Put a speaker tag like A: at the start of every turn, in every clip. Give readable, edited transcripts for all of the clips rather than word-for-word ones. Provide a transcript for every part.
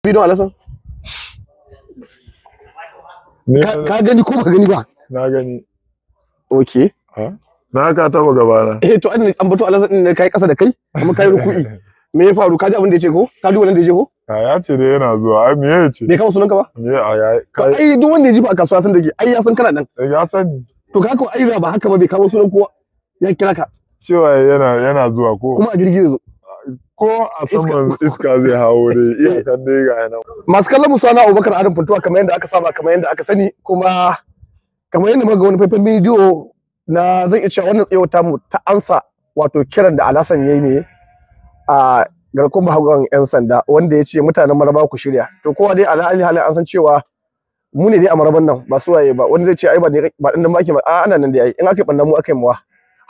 A: Bidon Alhassan? Ka gani ko ba gani ba?
B: Na gani.
A: Okay.
B: Na ka taba gabana.
A: Eh to an bato Alhassan din ne kai kasa da kai kuma kai ruku'i. Me ya faru? Ka ji abin da yace ko? Ka ji wannan da yace ko?
B: A ya ce dai yana zuwa. Ai me ya ce?
A: Bai kama sunanka ba?
B: Me a ya
A: kai. Ai duk wanda ya ji ba a kasuwa san da ke. Ai ya san kana nan.
B: Ya sani.
A: To ka ko ai ba haka ba bai kama sunan kowa ya kira ka.
B: Cewa yana zuwa ko?
A: Kuma a jirgi zai zo.
B: Ko a saman iska zai hawo dai iyakan dai ga yana.
A: Masu kallon mu sana Abubakar Adam Funtuwa kamar yadda aka saba kamar yadda aka sani kuma kamar yadda muka ga wani faifan bidiyo na zan iya cewa wannan tsayuwar tamu ta ansa wato kiran da Alhassan yayi ne a garkon bahagon yan sanda wanda ya ce mutanen Maraba ku shirya. To kowa dai ala halin an san cewa mu ne dai a Maraban nan ba su waye ba, wani zai ce ai ba ne ba din nan ba ake a ana nan dai ai in aka banna mu aka yi muwa.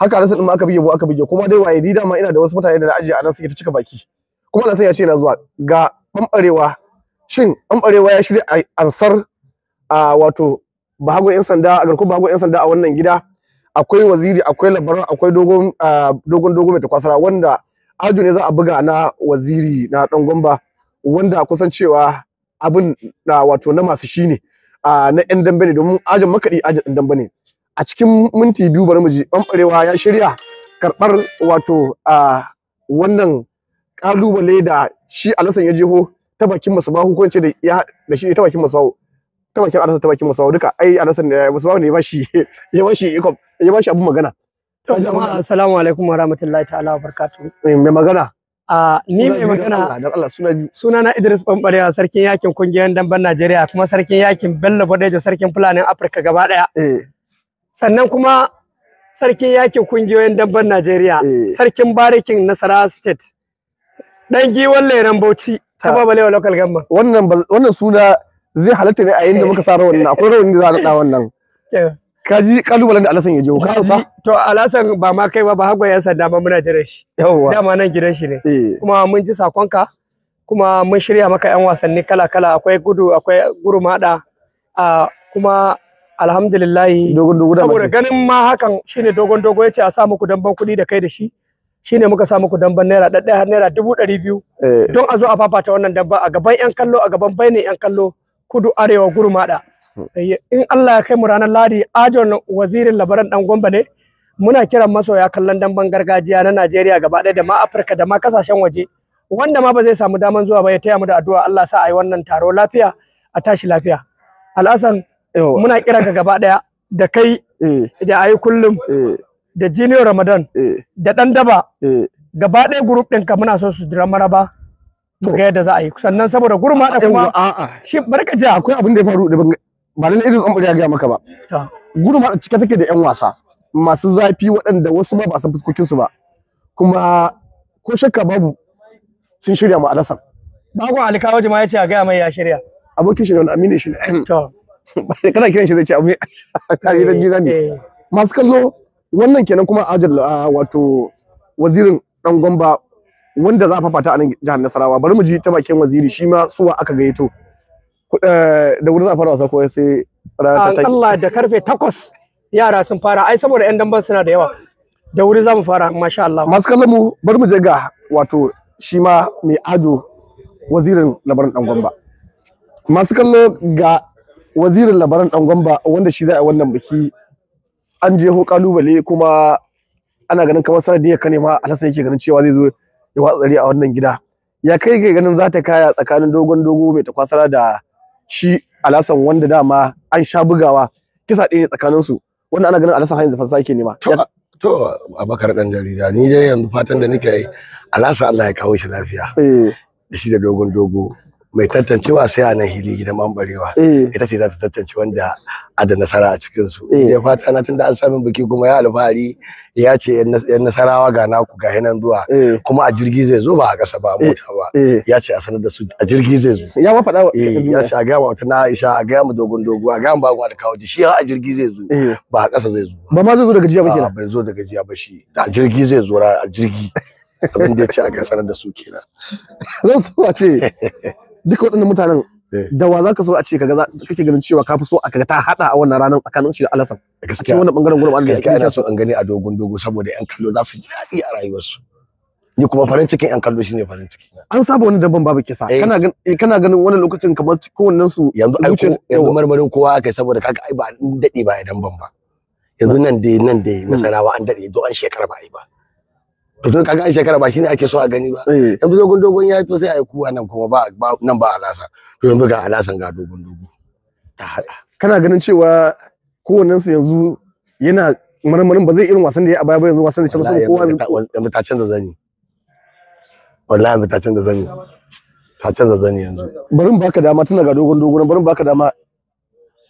A: Haka Alhassan din ma aka bige mu aka bige kuma dai waye ni dama ina da wasu mutane da na ajiye a nan suke ta cika baki. Kuma Alhassan ya ce yana zuwa ga ɓamɓarewa. Shin ɓamɓarewa ya shirya ansar a wato bahagon yan sanda a garkon bahagon yan sanda a wannan gida? Akwai waziri, akwai labaran, akwai dogon dogon dogo mai takwasara wanda ajo ne za a buga na waziri na dan Gomba wanda kusan cewa abin na wato na masu shi ne na yan dambe ne domin ajin makaɗi ajin ɗan dambe ne. A cikin minti 2 bari mu ji ɓamɓarewa ya shirya karɓar wato wannan ƙalubale da shi Alhassan ya jeho ta bakin Musbahu ko ce da ya da shi ta bakin Musbahu ta bakin Alhassan ta bakin Musbahu duka ai Alhassan da Musbahu ne ya bashi ya bashi ya bashi abun magana.
C: To jama'a assalamu alaikum wa rahmatullahi ta'ala wa barakatuh.
A: Mai magana
C: ni mai magana
A: dan Allah suna biyu.
C: Suna na Idris Bambarewa, sarkin yakin kungiyar damben Najeriya kuma sarkin yakin Bello Bodejo, sarkin Fulanin Afirka gaba daya. Sannan kuma sarkin yakin kungiyoyin damben Najeriya, sarkin barikin Nasarawa State, dan giwon leren Bauchi ta Babalewa local government.
A: Wannan suna zai halatta ne a yayin da muka sa rawanin nan. Akwai rawanin da za a naɗa wannan. Ka ji kalubalen da Alhassan ya je ka ansa?
C: To Alhassan ba ma kai ba ba hago yan sanda ma muna jiran shi.
A: Yawwa.
C: Dama nan gidan shi ne. Kuma mun ji sakonka kuma mun shirya maka yan wasanni kala kala, akwai gudu, akwai gurumada, kuma alhamdulillah
A: dogon dogo da
C: saboda ganin ma hakan shine dogon dogo yace a sa muku damban kuɗi da kai da shi. Shine muka sa muku damban naira ɗaya har naira 200,000 don a zo a fafata wannan damba a gaban yan kallo, a gaban bainin yan kallo, kudu arewa gurumada. In Allah ya kai mu ranar Ladi, ajon wazirin labaran dan Gombe ne. Muna kiran masoya kallon damban gargajiya na Najeriya gaba ɗaya da ma Afirka da ma kasashen waje, wanda ma ba zai samu daman zuwa ba ya taya mu da addu'a Allah sa a yi wannan taro lafiya a tashi lafiya. Alhassan muna kira ka gaba ɗaya da kai da ayi kullum da Junior Ramadan da dan daba gaba ɗaya group ɗinka muna so su dira Maraba mu ga yadda za a yi. Sannan saboda gurma da kuma shi barka ji
A: akwai abin da ya faru da ba lalle Idris Bambarewa ya gaya maka ba. Gurma da cike take da yan wasa masu zafi waɗanda wasu ma ba san fuskokin su ba, kuma ko shakka babu sun shirya mu Alhassan.
C: Bagon Alikawo jama'a ya ce a gaya mai ya shirya.
A: Abokin shi ne wani aminin shi ne.
C: To
A: kana kiran shi zai ce abu kare dan juna ne. Masu kallo wannan kenan kuma ajal wato wazirin dan Gomba wanda za a fafata a nan jihar Nasarawa. Bari mu ji ta bakin waziri shi ma suwa aka gayyato. Da wurin za a fara wasa ko sai rana ta
C: Allah da karfe 8 yara sun fara ai saboda yan damban suna da yawa. Da wuri za mu fara masha Allah.
A: Masu kallon mu bari mu je ga wato shi ma mai ado wazirin labaran dan Gomba. Masu kallo ga wazirin labaran dan Gomba wanda shi za a wannan biki. An jeho kalubale kuma ana ganin kamar sanadiyar ka ne ma Alhassan yake ganin cewa zai zo ya watsa tsari a wannan gida. Ya kai ga ganin za ta kaya tsakanin dogon dogo mai takwasara da shi Alhassan wanda dama an sha bugawa kisa ɗaya ne tsakanin su, wanda ana ganin Alhassan har yanzu fansa yake nema.
D: To Abubakar dan jarida, ni dai yanzu fatan da nake yi Alhassan Allah ya kawo shi lafiya. Da shi da dogon dogo mai tantancewa sai a nan hili gidan Bambarewa. Ita ce za ta tantance wanda a da nasara a cikin su. Ni dai fata na tunda an samu biki kuma ya alfahari ya ce yan Nasarawa ga naku ga hinan zuwa kuma a jirgi zai zo ba a ƙasa ba a mota ba. Ya ce a sanar da su a jirgi zai zo.
A: Ya ma faɗa
D: ya ce a gaya wa na Aisha, a gaya mu dogon dogo, a gaya mu bagon Alkawaji shi a jirgi zai zo ba a ƙasa zai zo.
A: Ba ma zai zo da gajiya ba kenan.
D: Bai zo da gajiya ba shi a jirgi zai zo a jirgi. Abin da ya ce a ga sanar da su kenan.
A: Zan so a ce duka waɗannan mutanen da wa zaka so a ce kaga kake ganin cewa ka fi so a kaga ta hada a wannan ranar tsakanin shi da Alhassan?
D: Gaskiya
A: wannan bangaren gurin Allah
D: gaskiya ina so in gani a dogon dogo saboda yan kallo za su ji daɗi a rayuwarsu. Ni kuma farin cikin yan kallo shine farin ciki na.
A: An saba wani damban babu kisa. Kana ganin wani lokacin kamar kowannen su
D: yanzu ai yanzu marmarin kowa akai saboda kaga ai ba an dade ba idan ban ba. Yanzu nan dai Nasarawa an dade don an shekara ba ai ba. To tun kaga an shekara ba shine ake so a gani ba. Yanzu dogon dogon ya to sai ai kuwa nan kuma ba nan ba Alasa. To yanzu ga Alasan ga dogon dogo. Ta hada.
A: Kana ganin cewa kowannen su yanzu yana marmarin ba zai irin wasan da ya a baya ba yanzu wasan da canza kowa
D: yanzu ta canza zani. Wallahi yanzu ta canza zani. Ta canza zani yanzu.
A: Bari mu baka dama tun daga dogon dogon bari mu baka dama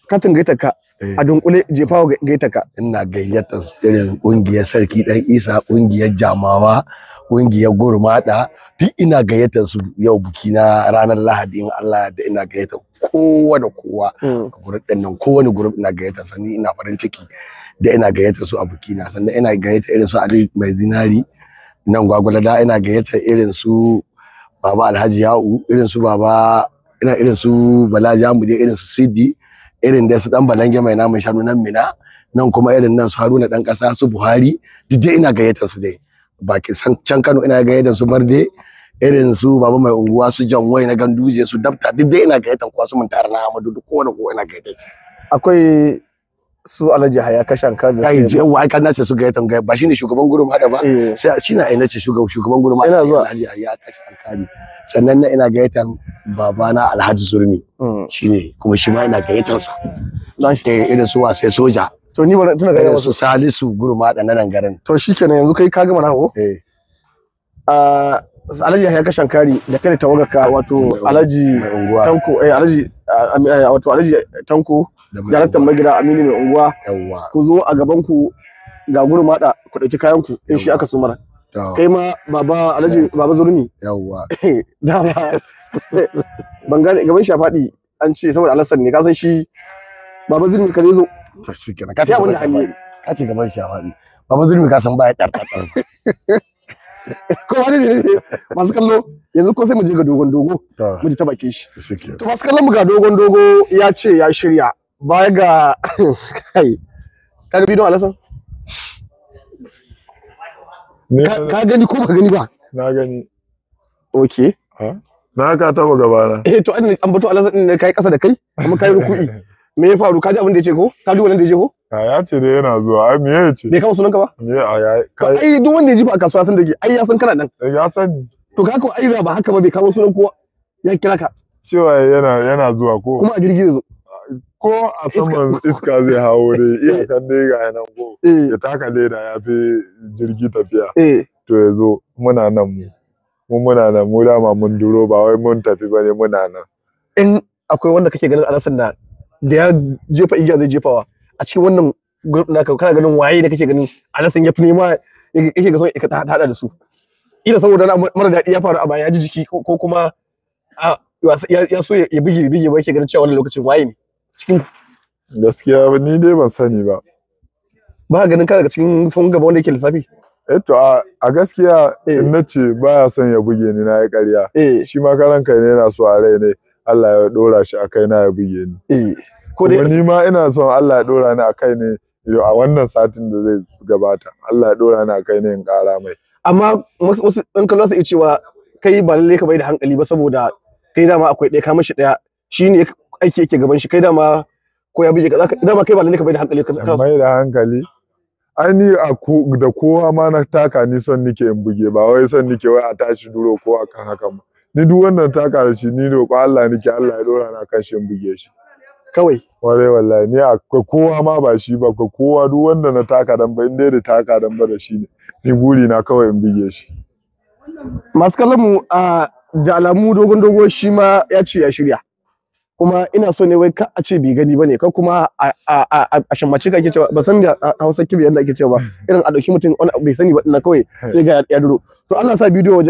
A: katin gaita ka a dunkule jefawa gaita ka.
D: Ina gayyatar irin kungiyar Sarki Dan Isa, kungiyar Jamawa, kungiyar Gurmada, duk ina gayyatar su yau buki na ranar Lahadi in Allah da ina gayyatar kowa da kowa. Group din nan kowane group ina gayyatar sa ni ina farin ciki da ina gayyatar su a buki na sannan ina gayyatar irin su Ali Mai Zinari nan Gwagwalada ina gayyatar irin su Baba Alhaji Ya'u irin su Baba ina irin su Bala Jamude irin su Sidi irin da su dan Balange mai namun shanu nan Mina nan kuma irin nan su Haruna dan kasa su Buhari duk dai ina gayyatar su dai baki san can Kano ina gayyatar su Barde irin su Baba Mai Unguwa su Janwai na Ganduje su Dabta duk dai ina gayyatar kowa su Muntar na Ahmadu duk kowa da kowa ina gayyatar su.
A: Akwai su Alhaji Haya Kashan Kano.
D: Kai yawa ai kan nace su gayyatan ga ba shine shugaban gurum hada ba sai shine ai nace shugaban gurum
A: ina zuwa
D: Alhaji Haya Kashan Kano sannan na ina gayyatan babana Alhaji Zurmi shine kuma shi ma ina gayyatar sa
A: dan shi
D: irin su wasai soja
A: to ni ba tuna
D: irin su Salisu Gurma da nan garin
A: to shikenan yanzu kai ka gama na ko
D: eh
A: Alhaji Yahaya Kashan Kari da kai da tawagarka wato Alhaji Tanko Alhaji wato Alhaji Tanko daraktan magira Aminu Mai Unguwa ku zo a gaban ku ga Gurmada ku dauki kayan ku in shi aka so mara kai ma baba Alhaji Baba Zurmi
D: yawa
A: dama ban gane gaban shi a faɗi an ce saboda Alhassan ne ka san shi Baba Zurmi ka ne zo
D: to shikenan ka ce gaban shi ka ce gaban shi a faɗi Baba Zurmi ka san baya ɗarɗar
A: ko wani ne masu kallo yanzu ko sai mu je ga dogon dogo mu ji ta bakin shi to masu kallon mu ga dogon dogo ya ce ya shirya baya ga kai ka ga bidiyon Alhassan ka gani ko ba gani ba
B: na gani
A: okay
B: na ka taba gabana
A: eh to an bato Alhassan din ne kai kasa da kai kuma kai ruku'i me ya faru ka ji abin da ya ce ko ka ji wannan da ya ce ko
B: a ya ce dai yana zuwa ai me ya ce
A: bai kama sunan ka ba
B: me a ya
A: kai ai duk wanda ya ji ba a kasuwa san da ke ai ya san kana nan
B: ya sani
A: to ka ko ai ba haka ba bai kama sunan kowa ya kira ka
B: cewa yana yana zuwa ko
A: kuma a jirgi zai zo
B: ko a saman iska zai hawo dai iyakan dai ga nan ko ya taka leda ya fi jirgi tafiya to ya zo muna nan mu muna nan mu dama mun duro ba wai mun tafi bane muna nan
A: in akwai wanda kake ganin Alhassan da ya jefa igiya zai jefawa a cikin wannan group naka kana ganin waye ne kake ganin Alhassan ya fi nema yake ga son ka hada da su ila saboda mara daɗi ya faru a baya ya ji jiki ko kuma ya so ya bige bige ba yake ganin cewa wannan lokacin waye ne cikin
B: gaskiya ni dai ban sani ba
A: ba ganin ka daga cikin sahun gaba wanda yake lissafi
B: eh to a gaskiya in nace baya son ya buge ni na yi ƙarya shi ma karan kai ne yana so a rai ne Allah ya dora shi a kai na ya buge ni
A: ko dai
B: ni ma ina son Allah ya dora ni a kai ne a wannan satin da zai gabata Allah ya dora ni a kai ne in ƙara mai
A: amma wasu ɗan kallo su iya cewa kai ba lalle ka bai da hankali ba saboda kai dama akwai ɗaya ka mashi ɗaya shine aiki yake gaban shi kai dama ko ya buge ka dama kai ba lalle ka bai da hankali ka
B: mai da hankali ai ni da kowa ma na taka ni son nike in buge ba wai son nike wai a tashi duro ko akan haka ba ni duk wannan taka da shi ni roƙo Allah nike Allah ya dora na kan shi in buge shi
A: kawai
B: ware wallahi ni akwai kowa ma ba shi ba ko kowa duk wanda na taka dan ba in dai da taka dan ba da shi ne ni buri na kawai in buge shi
A: masu kallon mu da alamu dogon dogo shi ma ya ce ya shirya kuma ina so ne wai ka a ce bai gani bane ka kuma a shammace ka ake cewa ba san da Hausa kibi yadda ake cewa ba irin a dauki mutum wani bai sani ba dinnan kawai sai ga ya duro to Allah sa bidiyo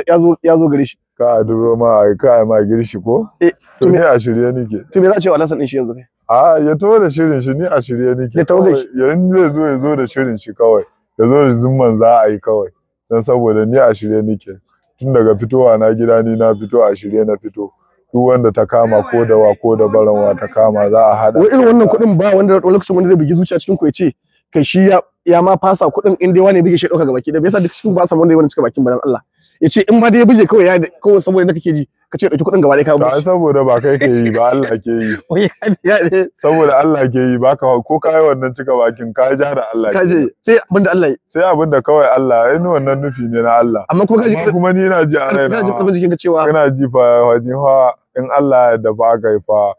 A: ya zo gare shi
B: ka a duro ma ka ma girshi ko
A: eh
B: to ni a shirye nike
A: to me za a ce wa Alhassan din shi yanzu kai
B: a ya to da shirin shi ni a shirye nike
A: Ya taho da shi.
B: yanzu zai zo ya zo da shirin shi kawai ya zo da zumman za a yi kawai don saboda ni a shirye nike tun daga fitowa na gida ni na fito a shirye na fito duk wanda ta kama ko da wa ko da baranwa ta kama za a hada
A: wai irin wannan kuɗin ba wanda wani lokacin wani zai bugi zuciya cikin ku ya ce kai shi ya ma fasa kuɗin in dai wani buge shi ɗauka gabaki da bai yasa duk cikin ba sa wanda ya wani cika bakin baran Allah Ya ce in ma dai ya buge kawai ya kawai saboda da kake ji ka ce ɗauki kuɗin gaba ɗaya ka
B: To ai saboda ba kai ke yi ba, Allah ke yi. Saboda Allah ke yi, baka ko kai wannan cika bakin ka ja da Allah.
A: Ka je sai abin da Allah yi.
B: Sai abin da kawai Allah, in wannan nufi ne na Allah.
A: Amma kuma
B: ka kuma ni ina ji a raina.
A: Kana ji karfin jikin ka cewa
B: kana ji fa wani fa in Allah ya da ba kai fa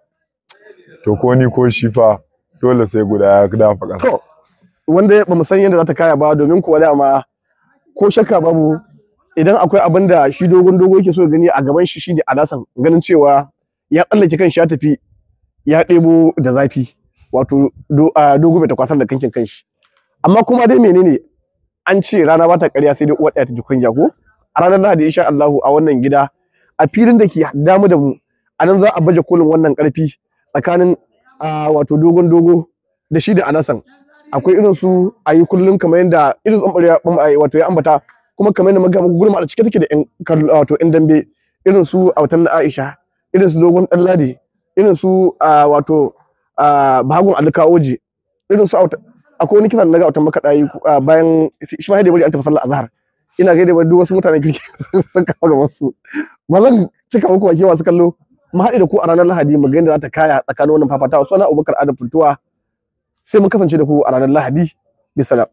B: to ko ni ko shi fa dole sai guda ya dafa ƙasa.
A: To wanda ba mu san yadda za ta kaya ba, domin kuwa dama ko shakka babu idan akwai abin da shi dogon dogo yake so ya gani a gaban shi shine Alasan, ganin cewa ya tsallake kanshi ya tafi ya ɗebo da zafi, wato dogo bai ta kwasar da kankin kanshi. Amma kuma dai menene, an ce rana ba ta ƙarya sai dai uwar ɗaya ta ji kunya ko. A ranar Lahadi insha Allahu a wannan gida a filin da ke damu da mu, a nan za a baje kolin wannan ƙarfi tsakanin wato dogon dogo da shi da Alasan. Akwai irin su ayi kullum kamar yadda irin su wato ya ambata, kuma kamar yadda muka muku gurma a cike take da yan wato yan dambe irin su autan na Aisha, irin su dogon dan Ladi, irin su wato Bahagon Alkaoji, irin su akwai wani kisan naga autan makaɗayi bayan shi ma da bari an tafi sallar azhar. Ina gaida duk wasu mutanen kirki sun kawo gaban su. Ba zan cika muku wake masu kallo, mu haɗe da ku a ranar Lahadi mu ga yadda za ta kaya tsakanin wannan fafatawa. Suna Abubakar Adam Funtuwa, sai mun kasance da ku a ranar Lahadi. Bisalam.